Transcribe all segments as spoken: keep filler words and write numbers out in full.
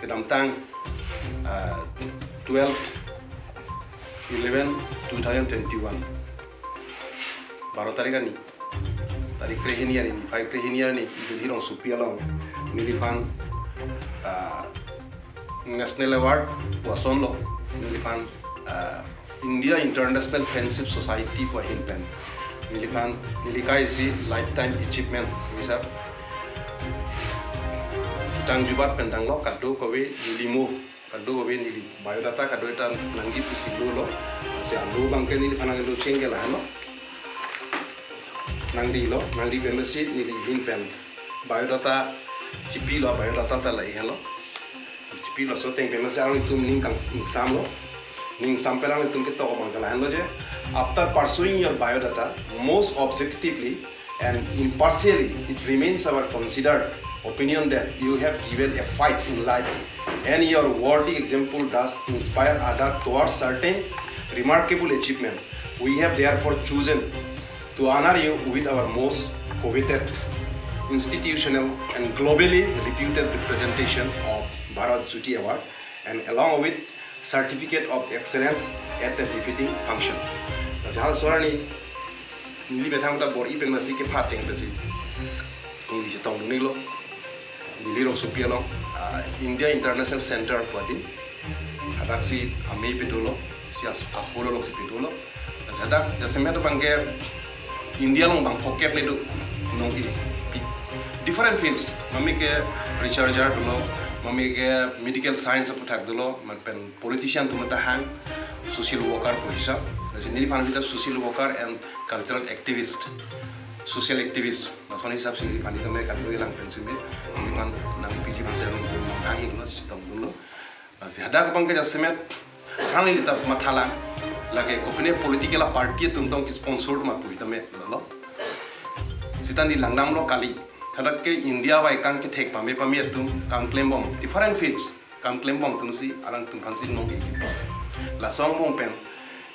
Kedamtang, ah, twelve eleven two thousand twenty-one, baro tarik arni, tarik krehini arni, five krehini arni, Delhi rongsopi along neliphan, ah, National Award pu asonlo, neliphan, ah, India International Friendship Society pu ahin pen neliphan, neli kai isi lifetime achievement hisap tangjubat pen tanglo, kadokave neli mo, kadokave neli biodata kadokave ta nangji pusi dolo. Lasi alo abangke neliphan nanglo cheng ke lahenlo. Nangdilo, nangdi pen si neli ahin pen biodata chipilo, biodata ta lahelo. Chipilo, laso ateng pen si alanglitum ning kang, ning samlo. Ning sam pen alanglitum ketok abangke lahenlo je, after pursuing your biodata most objectively and impartially, it remains our considered opinion that you have given a fight in life and your worthy example does inspire others towards certain remarkable achievement. We have therefore chosen to honor you with our most coveted institutional and globally reputed representation of Bharat Jyoti Award and along with Certificate of Excellence at the befitting function. Lasi halaso arni neli methang ta bor-i pen masi kepha ateng pensi neli chetongdun-iklo. Delhi rongsopi along, ah, India International Center pu adim. Hadaksi amei pe dolo, si as-, aholo alongsi pe dolo. Lasi hadak jasemet abangke India along bang phokep le do nong-i pi-, different fields. Mami ke researcher dolo, mami ke medical science aputhak dolo, man pen politician atum ta hang, social worker pu hisap. Lasi neliphan kita social worker and cultural activist, social activist. Lason hisap si neliphan kita me kan lang pen si me, neliphan nang P G Bhanse along nang-iklo, chetongdunlo. Lasi hadak abangke jasemet, hang neli ta mathalang, lake kopine political party atum tong ki-sponsor ma pu sitame lo. Sita neli langdamlo kali. Hadak ke India vaikang kethek pame pame atum kam klembom, different fields kam klembom atum si alangtum aphan si nong-i. Laso angbong pen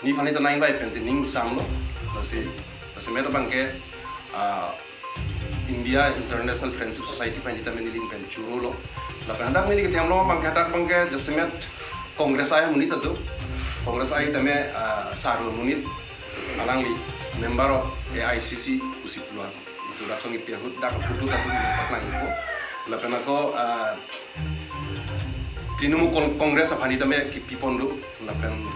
neliphan ta nang-ivai pen te ning samlo. Lasi, lasi mera abangke, ah, India International Friendship Society aphan ta me neli pen churolo. Lapen hadak neli kethemlo abangke, hadak abangke jasemet Congress ai amonit ta do. Congress ai tame, ah, Saru amonit, alangli member of A I C C pusi pulo. Introduction kipi ahut dak photo ta do, paklang-ikpo. Lapen ako, ah, Trinamool Con-, Congress aphan ta me kipipon do. Lapen